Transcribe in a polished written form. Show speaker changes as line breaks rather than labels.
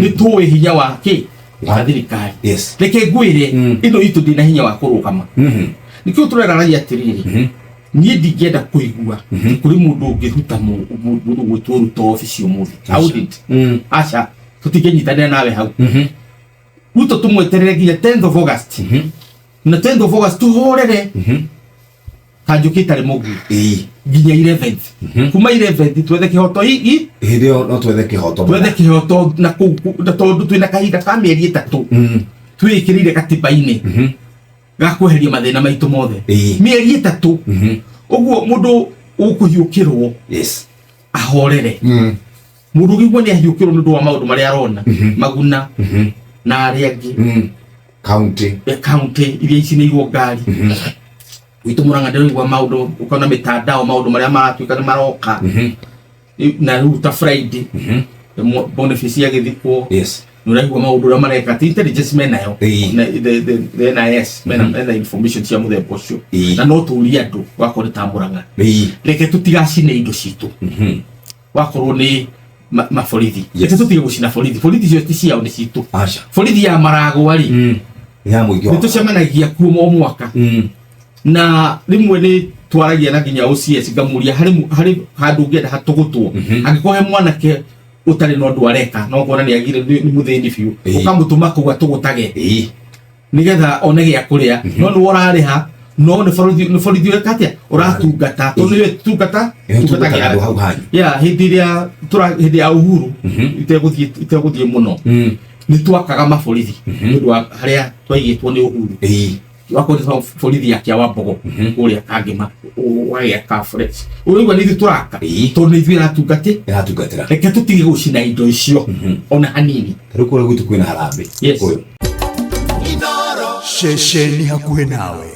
Nĩ tũĩ hinya wa kĩ wa thirikari. Reke ngwĩre, ĩno itũ ndĩna hinya wa kũrũgama. Nĩkĩo tũreraragia atĩrĩrĩ, niĩ ndingĩenda kũigua atĩ kũrĩ mũndũ ũngĩruta mũndũ gwĩtwo Ruto obici ũmũthĩ. I wouldn't. Aca, tũtingĩnyitanĩra nawe hau. Ruto tũmweterere nginya 10th of August, na 10th of August tũhorere ta njũkĩ itarĩ mũguĩ nginya 11th. Kuma 11th twethe kĩhoto i
Hĩndĩ ĩyo no twethe kĩhoto.
Twethe kĩhoto na kũu na tondũ twĩna kahinda ka mĩeri 3 twĩkĩrĩire katiba-inĩ ga kweheria mathĩna maitũ mothe. Mĩeri 3 ũguo mũndũ ũkũhiũkĩrwo ahorere. Mũndũ ũngĩigua nĩ ahiũkĩrwo nĩ ũndũ wa maũndũ marĩa arona Maguna na arĩa angĩ
County.
County iria icinĩirwo ngari gwitũ Mũrang'a, ndĩraigua maũndũ ũkona mĩtandao, maũndũ marĩa maratuĩka nĩ maroka. Na rĩu ta Friday Boniface agĩthikwo, nĩ ũraigua maũndũ ũrĩa mareka ti intelligence menayo. Na the NIS mena information cia mũthemba ũcio. Na no tũrie andũ wakorwo nĩ ta Mũrang'a, reke tũtigacine indo citũ. Wakorwo nĩ maborithi, reke tũtige gũcina borithi. Borithi icio ti ciao, nĩ citũ.
Aca.
Borithi ya Maragwa rĩ,
Nĩ ya mũingĩ.
Nĩ tũcemanagia kuo o mwaka, na rĩmwe nĩ twaragia na nginya OCS, ngamũria harĩ harĩ handũ ũngĩenda hatũgũtwo, angĩkorwo he mwanake ũtarĩ na ũndũ areka, no kuona nĩ agire, nĩ mũthĩni biũ, ũkamũtũma kũu atũgũtage nĩgetha one gĩa kũrĩa. No nĩ ũrarĩha, no nĩ borithi, nĩ borithi ũreka atĩa, ũratungata, tondũ nĩwe tungata.
Tungataga andũ hau hanyu.
Ya hĩndĩ ĩrĩa tũra hĩndĩ ya Uhuru, itegũthiĩ mũno, nĩ twakaga maborithi nĩ ũndũ wa harĩa twaigĩtwo nĩ Uhuru. Wakorwo nĩ borithi ya Kĩa wa Mbogo kũrĩa Kangĩma, ũgagĩaka fresh, ũraigua nĩ ithuĩ tũraka, tondũ nĩ ithuĩ ĩratungati.
Ĩratungatĩra.
Reke tũtige gũcina indo icio ona hanini.
Ta rĩu kũrĩa gwitũ kwĩna harambĩ.
Yes.
Ũyũ.
Ceceni hakuhĩ nawe.